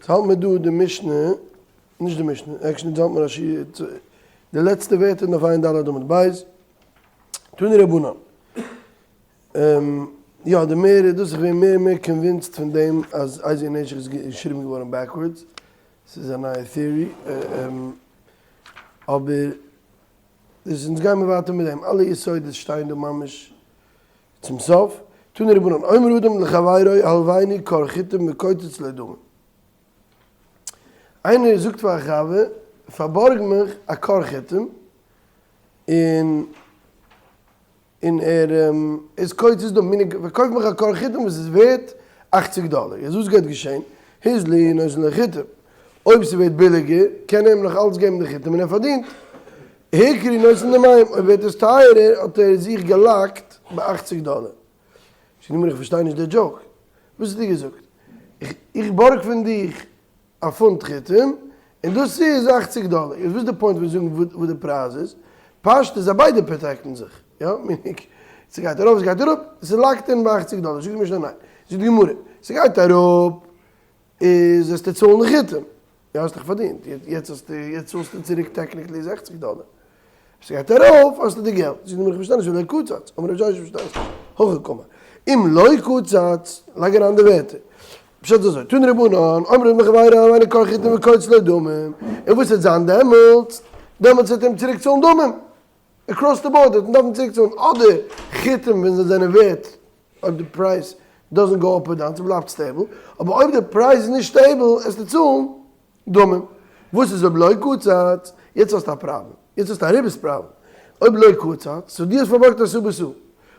האלט מיר דא די משנה, נישט די משנה, actually האלט מיר א שיעור, די לעצטע ווערטער אין דף ע"ד עמוד ב', תנו רבנן. יא, די מער איז דאס, איך ווער מער און מער convinced פון דעם אז איזהו נשך איז געשריבן געווארן backwards, ס'איז א נייע theory, אבער דאס אונז גיימיר ווייטער מיט דעם, אלע יסודות שטייען דא ממש צום סוף, תנו רבנן, אומר אדם לחבירו הלויני כור חיטים וקוצץ לו דמים. איינער זאגט פאר א חבר, פארבארג מיך א כור חיטים, און און ער איז קוצץ דמים, meaning פארקויף מיך א כור חיטים וואס איז ווערט אכציג דאלער, יעצט וואס גייט געשען? הוזלו נותן לו חיטים, אויב ס'ווערט ביליגער קען ער אים נאך אלץ געבן די חיטים און ער פארדינט, היקרו נותן דמיהם, אויב ווערט עס טייערער האט ער זיך געלאקט ביי אכציג דאלער. זאגט די גמרא איך פארשטיי נישט די joke, וואס האסטו געזאגט? איך בארג פון דיך א פונט חיטים און דאס איז אכציג דאלער, איז וואס איז די point פון זאגן וואס די פרייז איז? פשט איז אז ביידע protect ן זיך, יא? meaning ס'גייט ארויף ס'גייט אראפ, ס' locked אין ביי אכציג דאלער, זאגט די משנה ניין, זאגט די גמרא, ס'גייט אראפ איז וועסטו צאלן די חיטים, יא האסט דאך פארדינט, יעצט האסטו יעצט צאלסטו צוריק technically זעכציג דאלער, ס'גייט ארויף האסטו די געלט, זאגט די גמרא איך פארשטיי נישט ולא קצץ, אמר רב ששת פארשטייסט נישט, הכי קאמר, אם לא קצץ, לייג אריין די ווערטער, פשט איז אזוי, תנו רבנן, אומר אדם לחבירו הלויני כור חיטים וקוצץ לו דמים, און וואס וועט זיין דעמאלטס? דעמאלטס וועט ער אים צוריק צאלן דמים, across the board וועט מען דארפן צוריק צאלן אדער חיטים ווען זיי זענען ווערט אויב די פרייז doesn't go up or down ס'בלייבט stable, אבער אויב די פרייז איז נישט stable וועסטו צאלן דמים. וואס איז אויב לא קצץ? יעצט האסטו א פראבלעם, יעצט האסטו א ריבית פראבלעם, אויב לא קצץ, so דו האסט פארבארגט א סאה בסאה,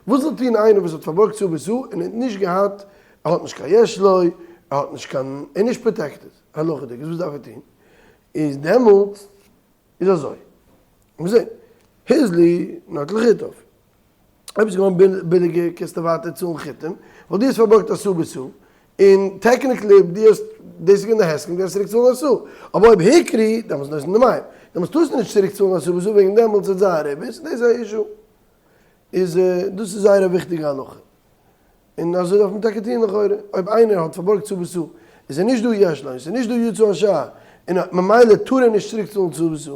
וואס זאל טון איינער וואס האט פארבארגט סאה בסאה און האט נישט געהאט, ער האט נישט קיין יש לו, ער האט נישט קיין, ער איז נישט protected הלכה'דיג, איז וואס דארף ער טון? איז דעמאלטס איז אזוי, מיר זעהן, הוזלו נוטל חיטיו. אויב איז געווארן ביליגער קענסטו ווייטער צאלן חיטים, ווייל דו האסט פארבארגט א סאה בסאה, און technically אויב דו האסט, דאס איז געווען די הסכם, גייסט צוריק צאלן א סאה, אבער אויב היקרו, דעמאלטס נותן דמיהם, דעמאלטס טארסטו נישט צוריק צאלן א סאה בסאה וועגן דעמאלטס וועט זיין ריבית, דאס איז א issue. איז דאס איז זייער א וויכטיגע הלכה. און אזוי דארף מען טאקע טון לכאורה, אויב איינער האט פארבארגט סאה בסאה, איז ער נישט דא יש לו, און ס'איז נישט דא יצא השער, און ממילא טאר ער נישט צוריק צאלן סאה בסאה,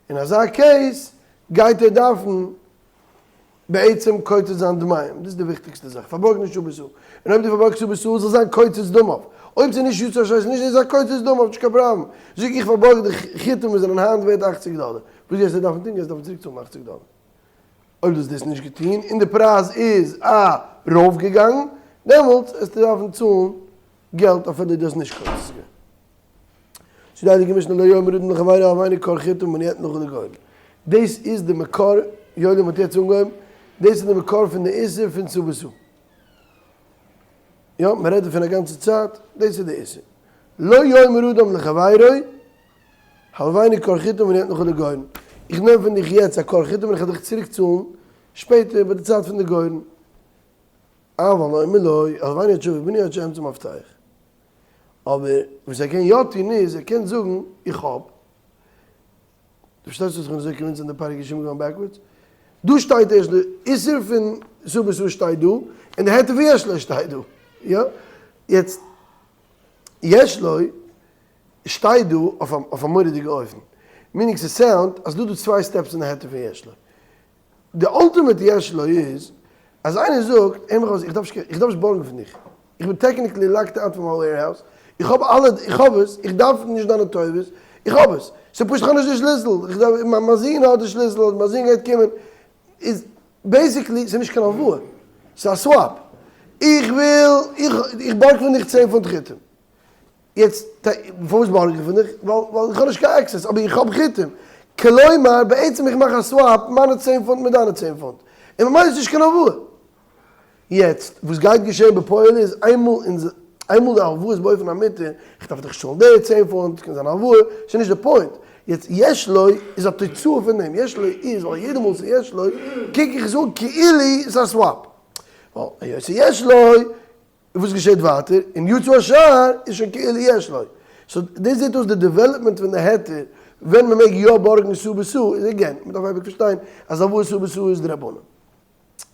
אין אזא case גייט ער דארפן בעצם קוצץ זיין דמיהם, דאס איז די וויכטיגסטע זאך, פארבארג נישט סאה בסאה, און אויב דו פארבארגסט סאה בסאה זאל זיין קוצץ דמיו, אויב ס'איז נישט יצא השער איז נישט איז א קוצץ דמיו, נישט קיין פראבלעם, זאג איך פארבארג די חיטים וואס זענען היינט ווערט אכציג דאלער, וואס גייסטו דארפן טון, גייסט דארפן צוריק צאלן אכציג דאלער. אויב דו האסט דאס נישט געטון און די פרייז איז ארויפגעגאנגען, דעמאלטס וועסטו דארפן צאלן געלט אפילו דו האסט נישט קוצץ געווען. זאגט די הייליגע משנה לא יאמר אדם לחבירו הלויני כור חיטים ואני אתן לך לגורן. דאס איז די מקור, יואלים האט יעצט אנגעהויבן, דאס איז די מקור פון די איסור פון סאה בסאה. יא, מען רעדט דערפון א גאנצע צייט, דאס איז די איסור. לא יאמר אדם לחבירו הלויני כור חיטים ואני אתן לך לגורן. איך נעם פון דיך יעצט א כור חיטים און איך וועל דיך צוריק צאלן שפעטער ביי די צייט פון די גורן. אבל אומר לו, הלויני עד שאביא בני עד שאמצא מפתח. אבער וואס ער קען יא טון איז, ער קען זאגן, איך האב. דו פארשטייסט וואס איך בין אזוי convinced אז די פרק איז געשריבן געווארן backwards? דא שטייט ערשט די איסור פון סאה בסאה שטייט דא, און די היתר פון יש לו שטייט דא. יא? יעצט, יש לו שטייט דא אויף א מורא'דיגע אופן. meaning ס' sound אז דא דא צוויי steps אין די היתר פון יש לו. די ultimate יש לו איז אז איינער זאגט, הער מיך אויס, איך דארף נישט איך דארף נישט בארגן פון דיך, איך בין technically locked out פון מיין warehouse, איך האב אלע, איך האב עס, איך דארף נישט דיינע טובות, איך האב עס, ס'איז פשוט איך האב נישט די שליסל, איך דארף, מיין זון האט די שליסל, אדער מיין זון גייט קומען, איז basically ס'איז נישט קיין הלוואה, ס'איז א swap, איך וויל, איך איך בארג פון דיך צען פונט חיטים, יעצט פארוואס בארג איך פון דיך? ווייל איך האב נישט קיין access, אבער איך האב חיטים. כלומר, בעצם איך מאך א swap מיינע צען פונט מיט דיינע צען פונט. און ממילא איז נישט קיין הלוואה. יעצט, וואס גייט געשען בפועל איז, איינמאל אונז, איינמאל די הלוואה איז באופן אמיתי, איך דארף דיך צאלן די צען פונט, קען זיין א הלוואה, ס'איז נישט די point. יעצט, יש לו איז א תוצאה פון דעם. יש לו איז, ווייל יעדע מאל ס'איז יש לו, קוק איך עס אן כאילו ס'איז א swap. ווייל היות ס'איז יש לו, און וואס געשעט ווייטער? און יצא השער איז שוין כאילו יש לו. so דאס זעט אויס די development פון די היתר ווען מען מעג יא בארגן סאה בסאה איז again, מען דארף אייביג פארשטיין אז הלוואה סאה בסאה איז דרבנן.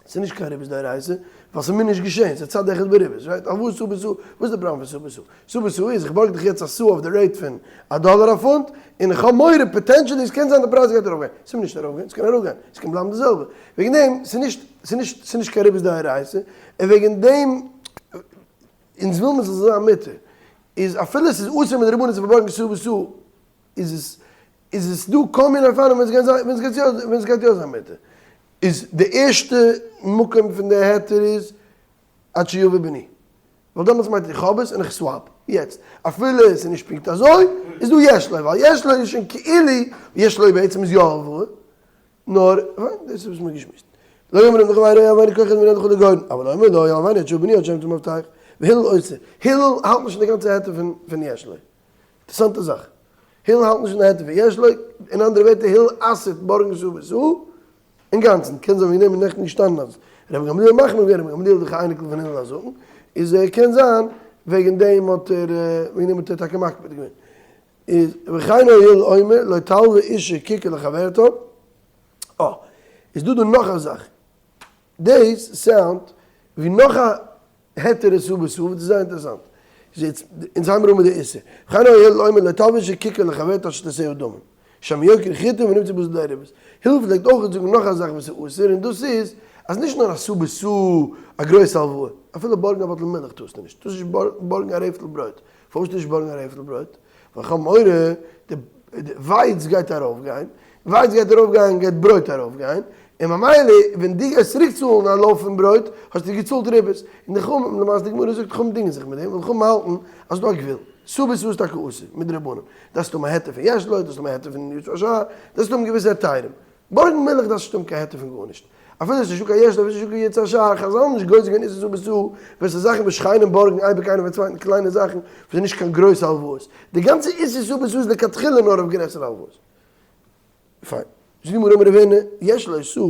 ס'איז נישט קיין ריבית דאורייתא, ווייל ס'מוז נישט געשען, ס'איז צד אחד בריבית, right? הלוואת סאה בסאה, וואס איז די פראבלעם פון סאה בסאה? סאה בסאה איז, איך בארג דיך יעצט א סאה אויף די rate פון א דאלער א פונט, און איך האב מורא potentially עס קען זיין די פרייז גייט ארויפגיין, ס'מוז נישט ארויפגיין, ס'קען אראפגיין, ס'קען בלייבן די זעלבע, וועגן דעם, ס'איז נישט, ס'איז נישט, ס'איז נישט קיין ריבית דאורייתא, און וועגן דעם, אונז וויל מען ס'זאל זיין מותר, איז אפילו ס'איז אסור מדרבנן צו פארבארגן סאה בסאה, איז עס, איז עס דא כל מיני אופנים ווען ס'גייט זיין, ווען ס'גייט יא, ווען ס'גייט יא זיין מותר. איז די ערשטע מקום פון די היתר איז עד שיבוא בני. ווייל דעמאלטס מיינט איך האב עס און איך swap. יעצט, אפילו עס איז נישט פונקט אזוי, איז דא יש לו, ווייל יש לו איז שוין כאילו, יש לו בעצם איז יא הלוואה, נאר, דאס איז וואס מ'האט געשמועסט. לא אמרו לך וירא הלויני כח את מנהלך לגורן, אבל לא אמרו לו הלויני עד שיבוא בני עד שם תמבטח. והלל אוסר. הלל האלט נישט אין די גאנצע היתר פון יש לו. אינטערעסאנטע זאך. הלל האלט נישט אין די היתר פון יש לו, אין אנדערע ווערטער הלל אסר'ט בארגן סאה בסאה אינגאנצן, קען זיין וועגן דעם איז נעכטן געשטאנען אז רבי גמליאל מחמיר געווען, רבי גמליאל איז דאך א אייניקל פון הלל הזקן, איז קען זיין וועגן דעם האט ער וועגן דעם האט ער טאקע מקפיד געווען. איז וכן היה הלל אומר לא תלוה אשה ככר לחברתה, אה, איז דא דא נאך א זאך, דאס sound ווי נאך א היתר איז סאה בסאה, וואס איז זייער אינטערעסאנט. אונז הייבן אן מיט די איסור. וכן היה הלל אומר לא תלוה אשה ככר לחברתה עד שתעשהו דמים. שמא יוקרו חיטים ונמצא בזה לידי ריבית. הלל פלעגט אויך זאגן נאך א זאך וואס איז אסור און דאס איז אז נישט נאר א סאה בסאה א גרויסע הלוואה, אפילו בארגן א באטל מילך טארסטו נישט, טארסט נישט בארגן א רעפטל ברויט. פארוואס טארסט נישט בארגן א רעפטל ברויט? ווייל כ'האב מורא די ווייץ גייט ארויפגיין, ווייץ גייט ארויפגיין גייט ברויט ארויפגיין, און ממילא ווען דו גייסט צוריק צאלן א loaf פון ברויט האסטו געצאלט ריבית, און די חכמים, למעשה די גמרא זאגט חכמים דינגען זיך מיט דעם, ווייל חכמים האלטן אז ס'דא א גבול, סאה בסאה איז טאקע אסור, מדרבנן, דארפסט האבן א היתר פון יש לו, דארפסט האבן א היתר פון יצא השער, דארפסט האבן געוויסע היתרים, בארגן מילך דארפסט נישט האבן קיין היתר פון גארנישט. אפילו עס איז נישטא קיין יש לו, אפילו עס איז נישטא קיין יצא השער, חזל האבן נישט גוזר געווען איסור סאה בסאה, ווען ס'איז זאכן וואס שכנים בארגן אייביג איינער פארן צווייטן קליינע זאכן וואס איז נישט קיין גרויסע הלוואות. די גאנצע איסור סאה בסאה איז לכתחילה נאר אויף גרעסערע הלוואות. פיין. זאגט די גמרא אמר רב הונא, יש לו סאה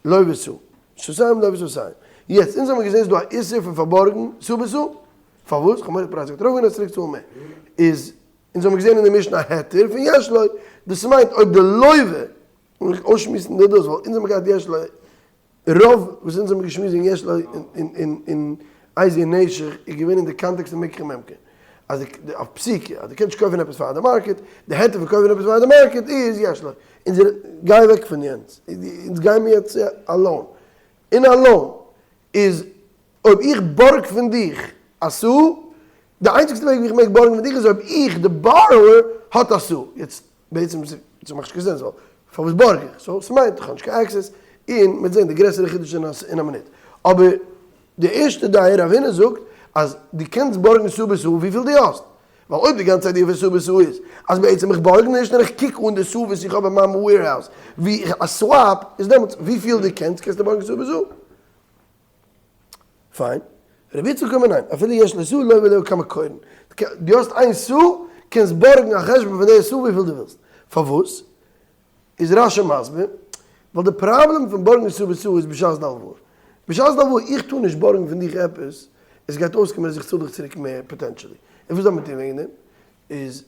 לוה סאה. סאתים לוה סאתים. יעצט, אונז האבן געזען ס'איז דא א איסור פון פארבארגן סאה בסאה. פארוואס? כ'האב מורא די פרייז גייט ארויפגיין און צוריק צאלן מער. איז אונז האבן געזען אין די משנה א היתר פון יש לו, דאס מיינט אויב די לוה, און איך אויסשמועסן די דאס, ווייל אונז האבן געהאט יש לו, רוב וואס אונז האבן געשמועסט וועגן יש לו אין איזהו נשך איז געווען אין די קאנטעקסט פון מקח וממכר, אז די אויף פסיקה, אז דו קענסט נישט קויפן עפעס פאר די market, די היתר פון קויפן עפעס פאר די market איז יש לו, אונז גיי אוועק פון יענץ, אונז גיימיר יעצט צו א loan, אין א loan איז אויב איך בארג פון דיך א סאה, די איינציגסטע וועג ווי איך מעג בארגן פון דיך איז אויב איך די borrower האט א סאה, יעצט בעצם ס'מאכט נישט קיין sense ווייל פארוואס בארג איך, so ס'מיינט איך האב נישט קיין access, און מ'וועט זען די גרעסערע חידוש אין א מינוט, אבער די ערשטע דעה רב הונא זאגט אז דו קענסט בארגן סאה בסאה וויפיל דו האסט, ווייל אויב די גאנצע idea פון סאה בסאה איז אז בעצם איך בארג נישט נאר איך קוק אן די סאה וואס איך האב אין מיין warehouse ווי א swap, איז דעמאלטס וויפיל דו קענסט קענסטו בארגן סאה בסאה. פיין. רבי יצחק אומר ניין, אפילו יש לו סאה לוה עליה כמה קורין. דו האסט איין סאה, קענסט בארגן א חשבון פון די סאה וויפיל דו ווילסט. פארוואס? איז רש"י מסביר, ווייל די פראבלעם פון בארגן סאה בסאה איז בשעת די הלוואה. בשעת די הלוואה, איך טאר נישט בארגן פון דיך עפעס, עס גייט אויסקומען אז איך צאל דיך צוריק מער potentially. און וואס דארף מען טון וועגן דעם? איז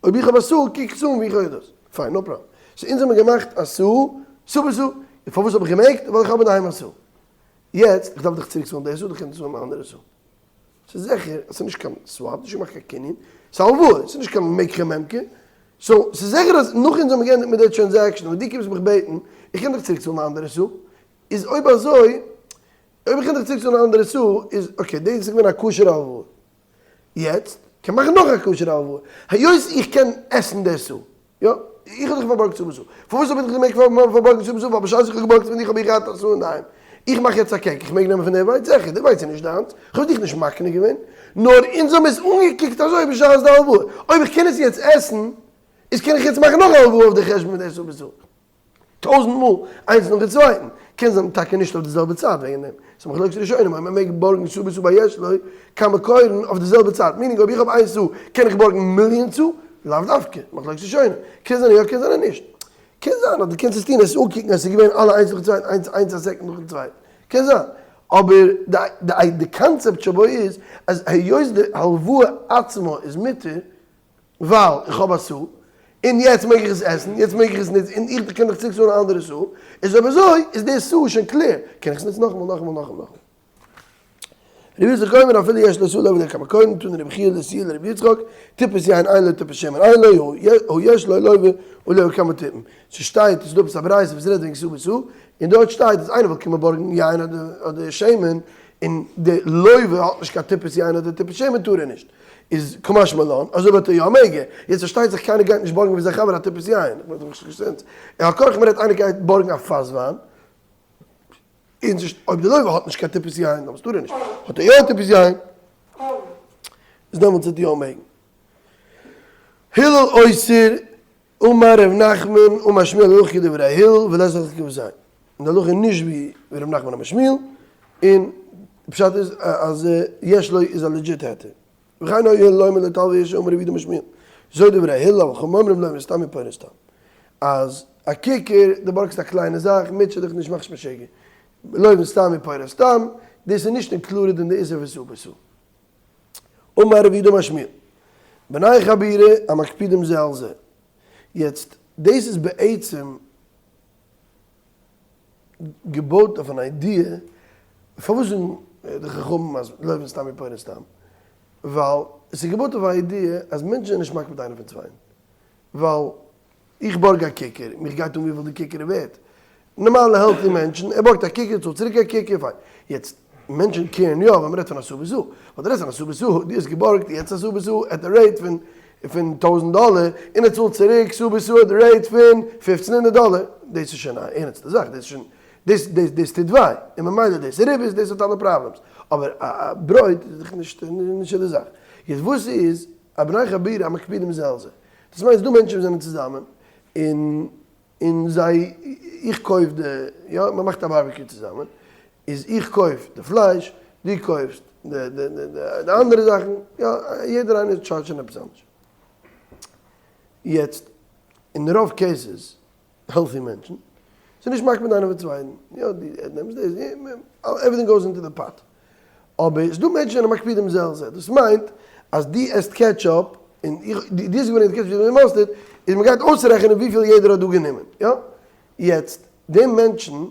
אויב איך האב א סאה, קוק עס אן ווי איך האב דאס. פיין, no problem. So אונז האבן געמאכט א סאה, סאה בסאה. און פארוואס האב איך געמעגט? ווייל איך האב אינדערהיים א סאה. יעצט, איך דארף דיך צוריק צאלן די סאה, דו קענסט צאלן א אנדערע סאה. ס'איז זיכער אז ס'איז נישט קיין swap, נישט געמאכט קיין קנין, ס'איז א הלוואה, ס'איז נישט קיין מקח וממכר. So, ס'איז זיכער אז נאך אונז האבן געענדיגט מיט די transaction, און דו קומסט מיך בעטן, איך קען דיך צוריק צאלן א אנדערע סאה. איז אויב אזוי, אויב איך קען דיך צוריק צאלן א אנדערע סאה, איז okay, דאס איז געווען א כשר'ע הלוואה. יעצט קען מאכן נאך א כשר'ע הלוואה, היות איך קען עסן די סאה, יא, איך האב דיך פארבארגט סאה בסאה, פארוואס האב איך דיך געמעגט פארבארגן סאה בסאה, ווייל בשעת איך האב געבארגט פון דיך האב איך געהאט א סאה אינדערהיים, איך מאך יעצט א קעק, איך מעג נעמען פון די ווייץ? זיכער, די ווייץ איז נישט דיינס, איך האב דיך נישט מקנה געווען, נאר אונז האבן עס אנגעקוקט אזוי בשעת די הלוואה, אויב איך קען עס יעצט עסן, איז קען איך יעצט מאכן נאך א הלוואה אויף די חשבון פון די סאה בסאה. טויזנט מאל איינס נאכן צווייטן, קען זיין טאקע נישט אויף די זעלבע צייט וועגן דעם, ס'איז מחלוקת ראשונים אויב מ'מעג בארגן סאה בסאה ביי יש לו כמה קורין אויף די זעלבע צייט, meaning אויב איך האב איין סאה קען איך בארגן מיליאן סאה? לאו דווקא, מחלוקת ראשונים, קען זיין יא קען זיין אז נישט, קען זיין אז דו קענסט עס טון עס אנקוקן אז ס'איז געווען אלע איינס נאכן צווייטן איינס איינס א second נאכן צווייטן, קען זיין, אבער די די קאנצעפט שבו איז אז היות די הלוואה עצמה איז מותר, ווייל איך האב א סאה. און יעצט מעג איך עס עסן, יעצט מעג איך עס נוצן, און איך קען דאך צוריק צאלן א אנדערע סאה, איז אויב אזוי איז די סאה שוין clear, קען איך עס נוצן נאכאמאל נאכאמאל נאכאמאל נאכאמאל. רבי יצחק אומר אפילו יש לו סאה לוה עליה כמה קודם, תני רבי חייא לסי' לרבי יצחק, טיפת יין אין לו טיפת שמן אין לו, הא יש לו לוה עליה כמה טיפין. ס'שטייט, ס'איז דא עפעס א ברייתא וואס רעדט וועגן סאה בסאה, און דארט שטייט אז איינער וויל קומען בארגן יין אדער שמן, און די לוה האט נישט קיין טיפת יין אדער טיפת שמן טאר ער נישט. איז קא משמע לן אז אויב האט ער יא מעג ער. יעצט פארשטייט זיך קיינער גייט נישט בארגן פון זיין חבר א טיפת יין, איך מיין ס'מאכט נישט קיין sense. על כרחך מ'רעדט איינער גייט בארגן א פאס וויין, און ס'נישט אויב די לוה האט נישט קיין טיפת יין דאמאלס טאר ער נישט, האט ער יא טיפת יין איז דעמאלטס וועט ער יא מעגן. הלל אוסר אמר ר' נחמן אמר שמואל הלכה כדברי הלל ולית הלכה כוותיה, און די הלכה איז נישט ווי ר' נחמן אמר שמואל, און פשט איז אז יש לו איז א legit היתר. וכן היה הלל אומר לא תלוה אשה אמר רב יהודה אמר שמואל, זו דברי הלל אבל חכמים אומרים לוה סתם ופורע סתם. אז א ככר, דו בארגסט א קליינע זאך, מוטשע דיך נישט מאך נישט משוגע. לוה סתם ופורע סתם, דאס איז נישט included אין די איסור פון סאה בסאה. אמר רב יהודה אמר שמואל, בני חבורה המקפידים זה על זה. יעצט, דאס איז בעצם געבויט אויף אן idea, פארוואס זאגן די חכמים אז לוה סתם ופורע סתם? ווייל עס איז געבויט אויף א idea אז מענטשן זענען נישט מקפיד איינער פון צווייטן. ווייל איך בארג א ככר, מיך גייט אן וויפיל די ככר איז ווערט. נארמאלע healthy מענטשן, ער בארגט א ככר, צאלט צוריק א ככר, פיין. יעצט, מענטשן care ן יא ווען מ'רעדט פון א סאה בסאה. ווייל דו רעדסט פון א סאה בסאה, דו האסט געבארגט יעצט א סאה בסאה at די rate פון פון טויזענט דאלער, און ער צאלט צוריק סאה בסאה at די rate פון פופצן הונדערט דאלער. דאס איז שוין א ערנסטע זאך, דאס איז שוין, דאס דאס דאס טוט וויי, און ממילא דאס איז ריבית, דאס האט אלע problems. אבער א א ברויט איז דאך נישט נישט די זאך. יעצט וואס איז א בני חבורה המקפידים זה על זה? דאס מיינט ס'דא מענטשן וואס זענען צוזאמען און און זיי איך קויף די יא מען מאכט א barbecue צוזאמען איז איך קויף די פלייש דו קויפסט די די די אנדערע זאכן יא יעדער איינער charge ט עפעס אנדערש יעצט אין רוב cases healthy מענטשן ס'איז נישט מקפיד איינער אויפן צווייטן, יא דו נעמסט דאס, everything goes into the pot. אבער ס'איז דא מענטשן זענען מקפידים זה על זה, דאס מיינט אז דו עסט ketchup און איך, דו האסט געברענגט ketchup און mustard, איז מ'גייט אויסרעכענען וויפיל יעדער האט דא גענומען, יא? יעצט די מענטשן,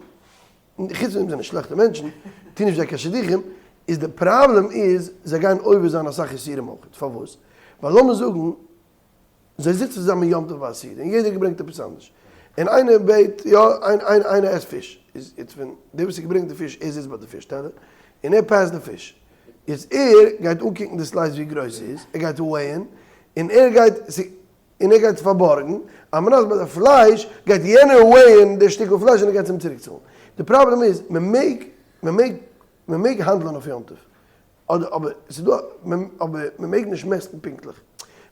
חוץ פון דעם זענען שלעכטע מענטשן, טוהן נישט זיי קיין שידוכים, איז די פראבלעם איז זיי גייען עובר זיין אסאך איסורים אויך, פארוואס? ווייל לאמיר זאגן זיי זיצן צוזאמען יום טוב ביי א סעודה און יעדער האט געברענגט עפעס אנדערש, און איינער בעט יא איינער עסט פיש, איז איצט ווען דער וואס האט געברענגט די פיש ער זיצט ביי די פיש טעלער און ער pass ט די פיש, איז ער גייט אנקוקן די slice ווי גרויס ס'איז, ער גייט weigh ען, און ער גייט און ער גייט פארבארגן, על מנת ביי די פלייש גייט יענער weigh ען די שטיקל פלייש און ער גייט עס אים צוריק צאלן, די פראבלעם איז מען מעג מען מעג מען מעג האנדלען אויף יום טוב, אדער אבער ס'איז דא אבער מ'מעג נישט מעסטן פונקטליך.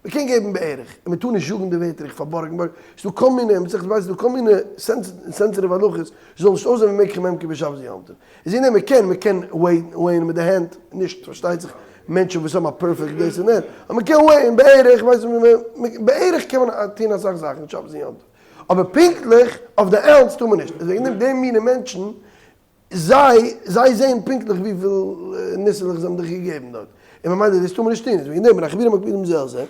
מ'קען געבן בערך, און מ'טאר נישט זאגן די ווערטער איך פארבארג בארג, ס'איז דא כל מיני, מסכת ביצה ס'איז דא כל מיני sensitive הלכות, ס'זאל נישט אויסזען ווי מקח וממכר בשבת ויום טוב. איז הנה מ'קען, מ'קען weigh ען מיט די הענט, נישט פארשטייט זיך מענטשן וואס האבן א perfect דאס און דען, אבער מ'קען weigh ען בערך, ווייסט בערך קען מען טון אסאך זאכן שבת און יום טוב. אבער פונקטליך אויף די ounce טאר מען נישט. איז וועגן דעם די מיני מענטשן זיי זיי זעהן פונקטליך וויפיל ניסעלעך זיי האבן דיך געגעבן דארט, און ממילא דאס טאר מען נישט טון, איז וועגן דעם בני חבורה מקפידים זה על זה,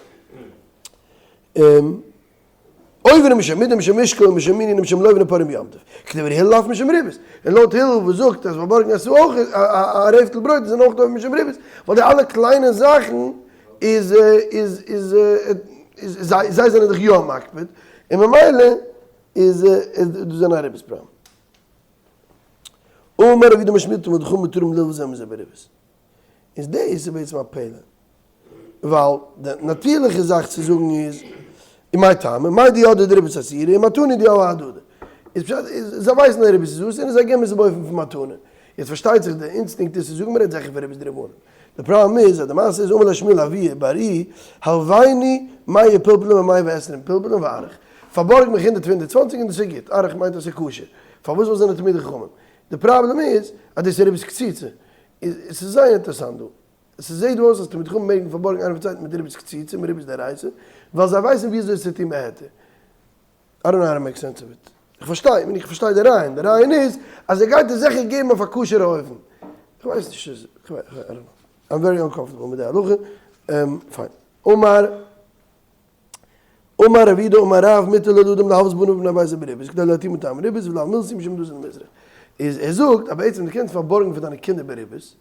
עוברים משום מידה משום משקל ומשום מנין ומשום לוין ופורעים ביום טוב, כדברי הלל אף משום ריבית, און לויט הלל וואס זאגט אז פארבארגן א סאה אויך א רעפטל ברויט איז אויך עובר משום ריבית, ווייל די אלע קליינע זאכן איז איז איז זיי זענען דאך יא מקפיד, און ממילא איז דאס זענען א ריבית פראבלעם. אמר רב יהודה אמר שמואל תלמידי חכמים מותרים ללוות זה מזה בריבית. איז דאס איז בעצם א פלא. ווייל די נאטירליכע זאך צו זאגן איז, ומאי טעמא, מאי דידעי דריבית אסירא ומתנה דיהלא אהדדי. איז פשט איז זיי ווייסן אז ריבית איז אסור און זיי געבן עס באופן פון מתנה. יעצט פארשטייט זיך די אינסטינקט איז צו זאגן מ'רעדט זיכער פון ריבית דרבנן. די פראבלעם איז אז די מעשה איז אמר ליה שמואל לאבוה בר הלויני מאה פלפלים ומאה ועשרים פלפלים ואריך. פארבארג מיך הונדערט פון הונדערט צוואנציג און דאס איז גוט, אריך מיינט אז ס'איז כשר, פארוואס זאל זיין תלמידי חכמים? די פראבלעם איז אז דאס איז ריבית קציצה, איז עס איז זייער אינטערעסאנט דא, עס זעהט דא אויס אז תלמידי חכמים מעגן פארבארגן איינער פון צווייטן מיט ריבית קציצה מיט ריבית דאורייתא, ווייל זיי ווייסן ווי אזוי עס צו טון בהיתר. I don't know how to make sense of it. איך פארשטיי, איך פארשטיי די רעיון, די רעיון איז אז ער גייט עס זיכער געבן אויף א כשר'ע אופן. איך ווייס נישט, I don't know. I'm very uncomfortable מיט די הלכה. פיין. אמר. אמר רב יהודה אמר רב מותר לו לאדם להלוות בניו ובני ביתו בריבית כדי להיטיב מטעם ריבית ולאו מילתא משום דאס איז מזרח. איז ער זאגט אז בעצם דו קענסט פארבארגן פאר דיינע קינדער בריבית,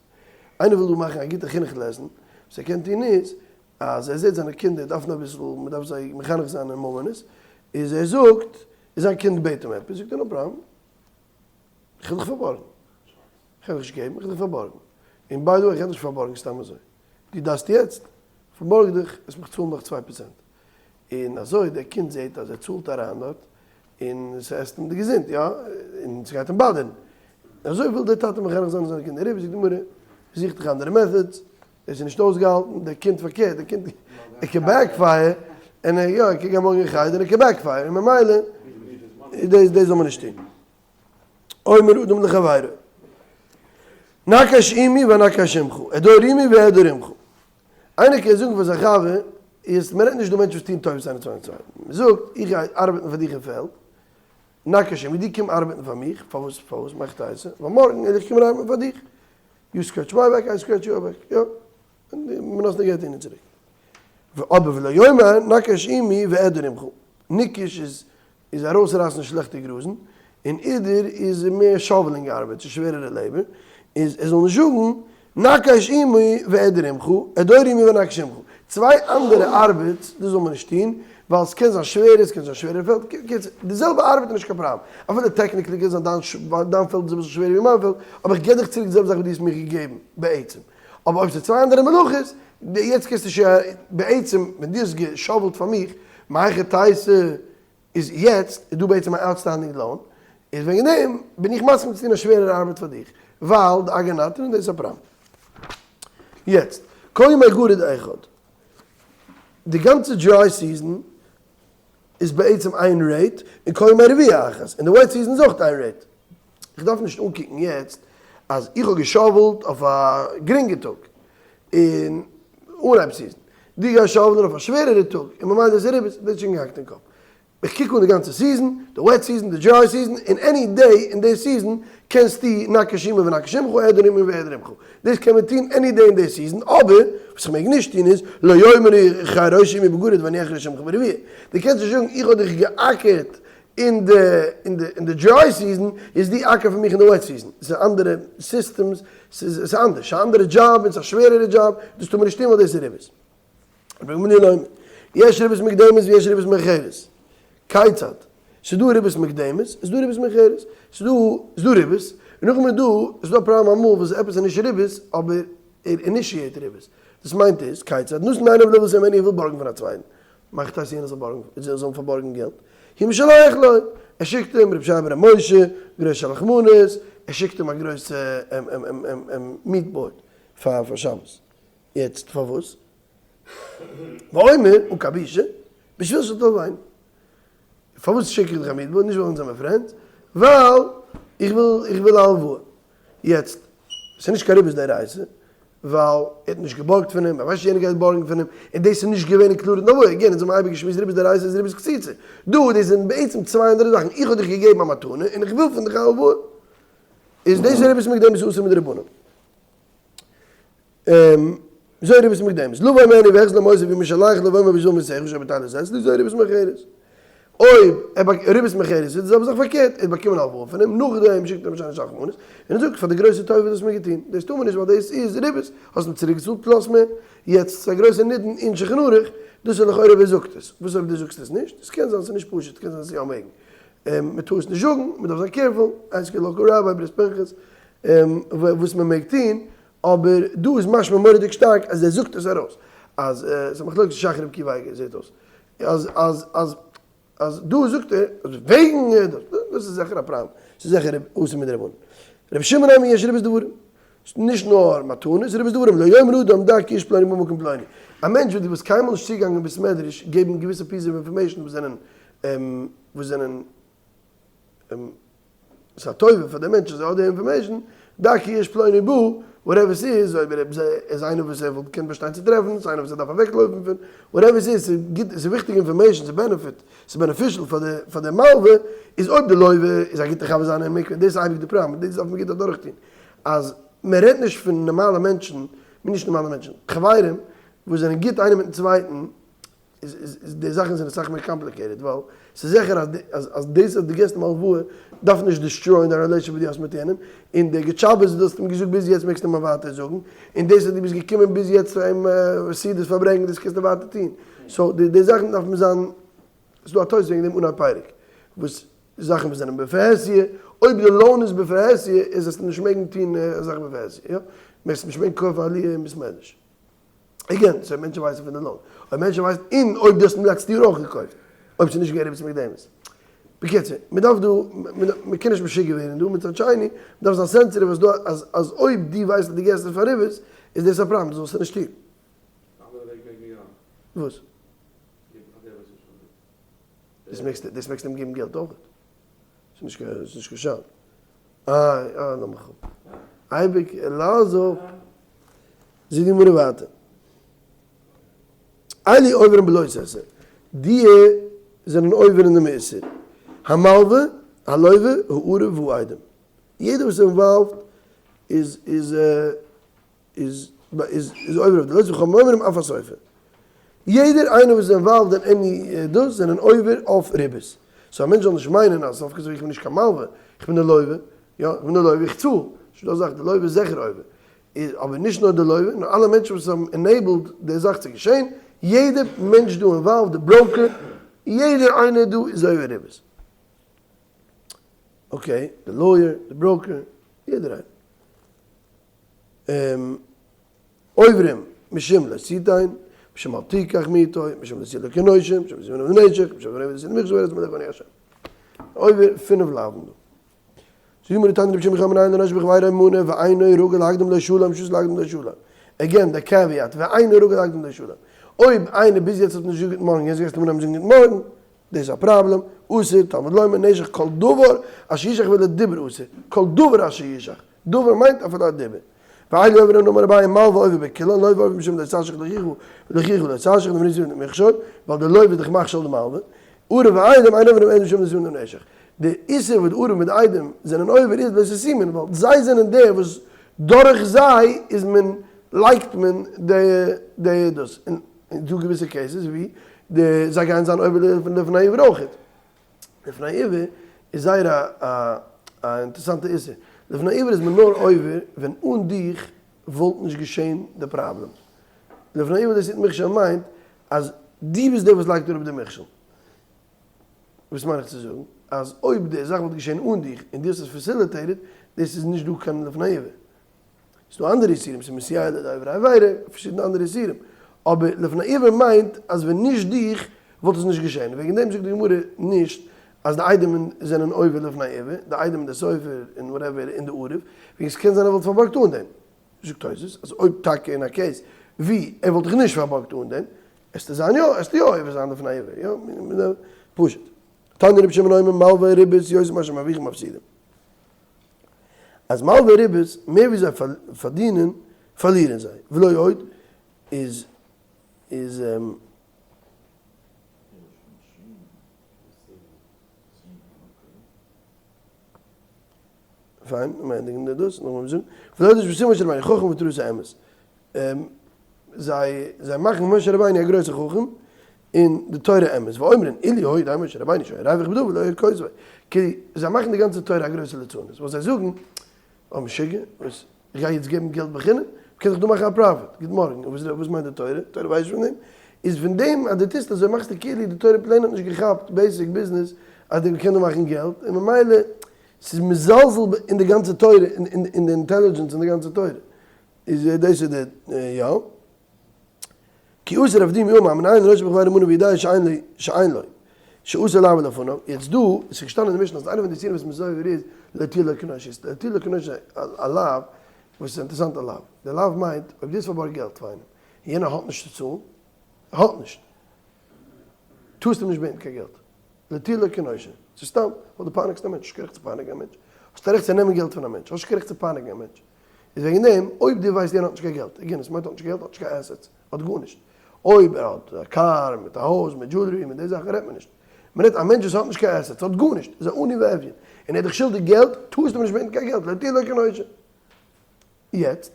איינער וויל דא מאכן א גוטע חינוך lesson, וואס ער קען טון איז אז ער זעט זיינע קינדער דארפן אביסל, מען דארף זיי מחנך זיין אין ממונות, איז ער זאגט, איז זיין קינד בעט אים עפעס, זאגט ער no problem, איך וועל דיך פארבארגן, איך וועל דיך נישט געבן, איך וועל דיך פארבארגן, און by the way איך וועל נישט פארבארגן סתם אזוי, דו דארפסט יעצט, כ'פארבארג דיך, וועסט מיך צאלן נאך 2%. און אזוי דער קינד זעט אז ער צאלט אריין דארט, און ס'עסט אים די געזונט, יא, און ס'גייט אים באדערן. אזוי וויל דער טאטע מחנך זיין זיינע קינדער. רבי זאגט די גמרא, זוך דיך אנדערע methods, דאס איז נישט אויסגעהאלטן, דער קינד פארקערט, דער קינד ער קען backfire, און ער יא, ער קען גיין מארגן אין חדר און ער קען backfire, און ממילא דאס דאס זאל מען נישט טון. אומר אדם לחבירו, נקש עמי ואנקש עמך, אדור עמי ואדור עמך. איינער קען זאגן פאר זיין חבר, יעצט מען רעדט נישט דא מענטשן וואס טוען טובות איינער צו איינער צווייטן, מען זאגט איך גיי ארבעטן פאר דיך אין פעלד, נקש עמי, דו קום ארבעטן פאר מיך, פארוואס פארוואס מאכט טייסע, ווייל מארגן וועל איך קומען ארבעטן פאר דיך, you scratch my back I scratch your back, יא, מען לאזט די געלט אהין און צוריק. אבער ולא יאמר נקש עמי ואדור עמך, ניקוש איז איז ארויסרייסן שלעכטע גראזן, און עידור איז מער shoveling ארבעט, ס'איז שווערערע labor, איז ער זאל נישט זאגן נקש עמי ואדור עמך, אדור עמי ואנקש עמך, צוויי אנדערע ארבעט, דאס זאל מען נישט טון, ווייל ס'קען זיין שווערער, ס'קען זיין שווערער פעלד, קיצור, די זעלבע ארבעט איז נישט קיין פראבלעם, אפילו technically קען זיין דיין דיין פעלד איז אביסל שווערער ווי מיין פעלד, אבער איך גיב דיך צוריק די זעלבע זאך וואס דו האסט מיר געגעבן, בעצם. אבער אויב ס'איז צוויי אנדערע מלאכות, יעצט קענסטו שוין, בעצם ווען דו האסט געשאוועלט פאר מיך, מהיכא תיתי איז יעצט איז דא בעצם א outstanding loan, איז וועגן דעם בין איך מסכים צו טון א שווערערע ארבעט פאר דיך, ווייל די אגענאטער און דאס איז א פראבלעם. יעצט, כל ימי גרוד אחד, די גאנצע dry season איז בעצם איין rate, און כל ימי רביעה אחת, און די wet season איז אויך איין rate. איך דארף נישט אנקוקן יעצט אז איך האב געשאוועלט אויף א גרינגע טאג אין אנהייב season, דו גייסט שאוועלן אויף א שווערערע טאג און ממילא איז ריבית, דאס איז שוין געהאקט אין קאפ. איך קוק אן די גאנצע season, די wet season, די dry season, און any day אין די season קענסטו נקש עמי ונקש עמך, אדור עמי ואדור עמך. דאס קען מען טון any day אין די season, אבער וואס איך מעג נישט טון איז, לא יאמר חרוש עמי בגרוד ואני אחרוש עמך ברביעה. דו קענסט נישט זאגן איך האב דיך געאקערט אין די אין די אין די dry season איז די אקער פאר מיך אין די wet season, ס'איז אנדערע systems, ס'איז ס'איז אנדערש, ס'איז א אנדערע דזשאב און ס'איז א שווערערע דזשאב, דאס טאר מען נישט טון ווייל דאס איז ריבית. רבי גמליאל אומר, יש ריבית מוקדמת ויש ריבית מאוחרת. כיצד? ס'איז דא ריבית מוקדמת, ס'איז דא ריבית מאוחרת. ס'איז דא ס'איז דא ריבית, און נאכדעם איז דא, ס'איז דא א פראבלעם אמאל וואס עפעס איז נישט ריבית אבער ער initiate ריבית. דאס מיינט איז, כיצד? נתן עיניו ללוות ממנו ער וויל בארגן פון א צווייטן. מאכט אז יענער זאל בארגן, זאל אים פארבארגן געלט, הוא משלח לו, ער שיקט אים, רבי ישעי' בר' משה, גרויסע רחמנות, ער שיקט אים א גרויסע meat board פאר פאר שבת, יעצט פארוואס? ואומר, אן קיין בושה, בשביל שתלויני, פארוואס שיק איך דיך א meat board, נישט ווייל אונז זעמער friends, ווייל איך וויל איך וויל א הלוואה, יעצט, ס'איז נישט קיין ריבית דאורייתא, ווייל ער האט נישט געבארגט פון אים, ער ווייסט נישט יענער גייט בארגן פון אים, און דאס איז נישט געווען אין קלארע נבואה, again, אונז האבן אייביג געשמועסט ריבית דאורייתא איז ריבית קצוצה, דא דאס זענען בעצם צוויי אנדערע זאכן, איך האב דיך געגעבן א מתנה און איך וויל פון דיך א הלוואה, איז דאס ריבית מוקדמת אסור מדרבנן. זו ריבית מוקדמת. לוה ממנו והחזיר לו מעותיו והוא משלח לו ואומר בשביל מעשיך שבטלות אצלי זו ריבית מאוחרת. אויב ער באק ריבית מאוחרת איז די זעלבע זאך פארקערט, ער האט באקומען הלוואה פון אים, נאכדעם שיקט ער אים שיינע שלח מנות, און ער זאגט פאר די גרויסע טובה וואס האסט מיר געטון, דאס טאר מען נישט ווייל דאס איז ריבית, האסט מיר צוריק געצאלט plus מער, יעצט ס'איז א גרויסע נידון אין שולחן ערוך, דאס איז לכאורה ווער זאגט עס, וואס אויב דו זאגסט עס נישט, עס קען זיין ס'איז נישט פשוט, קען זיין ס'איז יא מעגן, מען טאר עס נישט זאגן, מען דארף זיין careful, ask your local rabbi ברית פנחס, וואס מען מעג טון, אבער דא איז משמע מורא'דיג שטארק אז ער זאגט עס ארויס, אז ס'איז א מחלוקת ש"ך רבי עקיבא אייגער זעט אויס, אז אז אז אז דא זאגט ער אז וועגן דאס, דאס איז זיכער א פראבלעם, ס'איז זיכער אסור מדרבנן. רבי שמעון אומר יש ריבית דברים, ס'איז נישט נאר מתנות, ס'איז ריבית דברים, לא יאמר אדם דע כי איש פלוני במקום פלוני. א מענטש וואס דו ביסט קיינמאל נישט צוגעגאנגען אין בית מדרש געבן געוויסע pieces of information וואס זענען וואס זענען ס'איז א טובה פאר די מענטש אז ער האט די information, דע כי איש פלוני בא, whatever ס'איז, אויב ער איז איינער וואס ער וואלט געקענט באשטיין צו טרעפן, ס'איז איינער וואס ער דארף אוועקלויפן פון, whatever ס'איז, ס'איז גוט, ס'איז וויכטיגע information, ס'איז benefit, ס'איז beneficial פאר די פאר די מלווה, איז אויב די לווה איז א גוטע חבר זיינער אין מקווה, דאס איז אייביג די פראבלעם, דאס דארף מען גוט אדורכטון, אז מען רעדט נישט פון נארמאלע מענטשן, נישט נארמאלע מענטשן, חברים וואס זענען גוט איינער מיטן צווייטן, איז די זאכן זענען אסאך מער complicated, ווייל ס'איז זיכער אז אז דאס אז דו געבסט אים הלוואה דארף נישט destroy ען דיין relationship וואס דו האסט מיט יענעם, און די גוט שבת וואס דו האסט אים געזאגט ביז יעצט מעגסטו אים ווייטער זאגן, און דאס אז דו ביסט געקומען ביז יעצט צו אים סעודות פארברענגען דאס קענסטו ווייטער טון, so די די זאכן דארף מען זיין, ס'איז דא א תוס' וועגן דעם אנהייב פרק, וואס זאכן וואס זענען בפרהסיא, אויב די loan איז בפרהסיא איז עס נישט מעגן טון א זאך בפרהסיא, יא? מעגסט נישט מעגן קויפן עליה אין בית מדרש. again, so מענטשן ווייסן פון די loan. אויב מענטשן ווייסן, און אויב דו האסט לעצט יאר אויך געקויפט. אויב ס'איז נישט געווען ריבית מקדמת. בקיצור, מ'דארף דא, מ'קען נישט משוגע ווערן דא, מצד שני, מ'דארף זיין sensitive אז דא, אז אז אויב דו ווייסט אז דו געסט עס פאר ריבית, איז דאס א פראבלעם, דו זאלסט עס נישט טון. די אנדערע וועג מעג מען יא. וואס? געבן פאר דער וואס איז שולדיג. דאס מעגסטו, דאס מעגסטו אים געבן געלט אויך. ס'איז נישט קיין, ס'איז נישט קיין שאלה. איי, איי, לאמיך אפ. אייביג, לאז אפ. זאגט די גמרא ווייטער. אלו עוברים בלא תעשה, די זענען עובר אין דעם איסור. המלווה, הלווה, הערב והעדים. יעדער וואס איז involved איז איז איז איז איז עובר אויף די לא תעשה וחכמים אומרים אף הסופר. יעדער איינער וואס איז involved אין any דאס זענען עובר אויף ריבית. so א מענטש זאל נישט מיינען אז סוף כל סוף איך בין נישט קיין מלווה, איך בין די לווה, יא, איך בין די לווה, איך צאל. נישט דא א זאך, די לווה איז זיכער עובר. איז אבער נישט נאר די לווה, נאר אלע מענטשן וואס האבן enabled די זאך צו געשען, יעדער מענטש דא involved, די broker, יעדער איינער דא איז עובר ריבית. okay, די lawyer, די broker, יעדער איינער. עוברים משום לא תתן, משום אל תיקח מאתו, משום לא תהיה לו כנושה, משום לא תשים עליו נשך, משום לא תשים מכשול וארץ מלך ואני השם. עובר פינף לאווין דא. זאגט די גמרא תניא רבי שמעון בן יוחאי מנין לנושה בחבירו מנה ואינו רגיל להקדים לו שלום שאסור להקדים לו שלום. again די caveat ואינו רגיל להקדים לו שלום. אויב איינער ביז יעצט האט נישט געזאגט גוט מארגן יעצט גייסטו אנהייבן זאגן גוט מארגן, דאס איז א פראבלעם, אסור, תלמוד לומר נשך כל דבר אשר ישך אפילו דיבור אסור, כל דבר אשר ישך, דבר מיינט אפילו א דיבור. ואלו עוברים אמר אביי מלווה עובר בכולן לוה עובר משום לא תשליך לאחיך ולאחיך לא תשליך דמריז יבנה מכשול, ווייל די לוה איז דאך מכשיל די מלווה. ערב ועדים אין עוברים אלא משום לא תשים נשך. די איסור וואס די ערב מיט די עדים זענען עובר איז לא תשימון ווייל זיי זענען די וואס דורך זיי איז מען לייגט מען די די דאס און דא געוויסע cases ווי די זיי גייען זיין עובר לפני עיוור אויכעט. לפני עיוור איז זייער א א א אינטערעסאנטע איסור. לפני עיוור איז מען נאר עובר ווען אן דיך וואלט נישט געשען די פראבלעם. לפני עיוור לא תתן מכשול מיינט אז דו ביסט דער וואס לייגט אראפ די מכשול. וואס מיין איך צו זאגן? אז אויב די זאך וואלט געשען אן דיך און דו האסט עס facilitated, דאס איז נישט דא קיין לפני עיוור. ס'איז דא אנדערע איסורים, ס'איז מסייע לעוברי עבירה, פארשידענע אנדערע איסורים. אבער לפני עיוור מיינט אז ווען נישט דיך וואלט עס נישט געשען. וועגן דעם זאגט די גמרא נישט אז די עדים זענען עובר לפני עיוור, די עדים און די סופר און whatever און די ערב, וועגן ס'קען זיין ער וואלט פארבארגט אן דעם. זאגט תוס' אז אויב טאקע אין א case ווי ער וואלט דיך נישט פארבארגט אן דעם, עסטו זיין יא, עסטו יא עובר זיין לפני עיוור, יא, פשוט. תניא רבי שמעון אומר מלוה ריבית יותר מאשר מרוויחים מפסידים. אז מלוה ריבית מער ווי זיי פארדינען פארלירען זיי, ולא עוד איז איז. פיין, לאמיר ענדיגן די דאס, נאכדעם זאגן, ולא עוד איז בשום משה רבינו חכם ותורתו אמת. זיי זיי מאכן משה רבינו א גרויסע חכם, און די תורה אמת, ואומרים אילו היה יודע משה רבינו שהיה רווח בדבר לא היה כותבו, כאילו זיי מאכן די גאנצע תורה א גרויסע ליצנות, וואס זיי זאגן, אה משוגע, וואס, איך גיי יעצט געבן געלט בחינם? מ'קען זיך דא מאכן א profit, גוט מארגן, און וואס מיינט די תורה? תורה ווייסט נישט פון דעם? איז פון דעם אז דו טוסט אזוי מאכסטו כאילו די תורה plain האט נישט געכאפט basic business אז מ'קען דא מאכן געלט, און ממילא ס'איז מזלזל אין די גאנצע תורה, אין די intelligence אין די גאנצע תורה. איז דאס איז די יא. כי אתא רב דימי אמר מנין לנושה בחבירו מנה ויודע שאין לו שאסור לעבור לפניו, יעצט דא איז געשטאנען אין די משנה אז איינע פון די איסורים וואס מ'איז עובר איז לא תהיה לו כנושה, איז לא תהיה לו כנושה א לאו, וואס איז אינטערעסאנט א לאו, די לאו מיינט אויב דו האסט פארבארגט געלט פאר איינעם און יענער האט נישט צו צאלן, ער האט נישט, טארסט אים נישט בעטן קיין געלט, לא תהיה לו כנושה, ס'איז סתם ווייל דו פייניגסט א מענטש, האסט נישט קיין רעכט צו פייניגן א מענטש, האסט א רעכט צו נעמען געלט פון א מענטש, האסט נישט קיין רעכט צו פייניגן א מענטש. איז וועגן דעם, אויב דו ווייסט יענער האט נישט קיין געלט, again, עס מיינט האט נישט קיין געלט, האט נישט קיין assets, האט גארנישט. אויב ער האט א קאר מיט א הויז מיט jewelry מיט די זאכן רעדט מען נישט. מען רעדט א מענטש וואס האט נישט קיין assets, האט גארנישט, איז א עני ואביון, און ער איז דיך שולדיג געלט, טארסט אים נישט בעטן קיין געלט, לא תהיה לו כנושה. יעצט,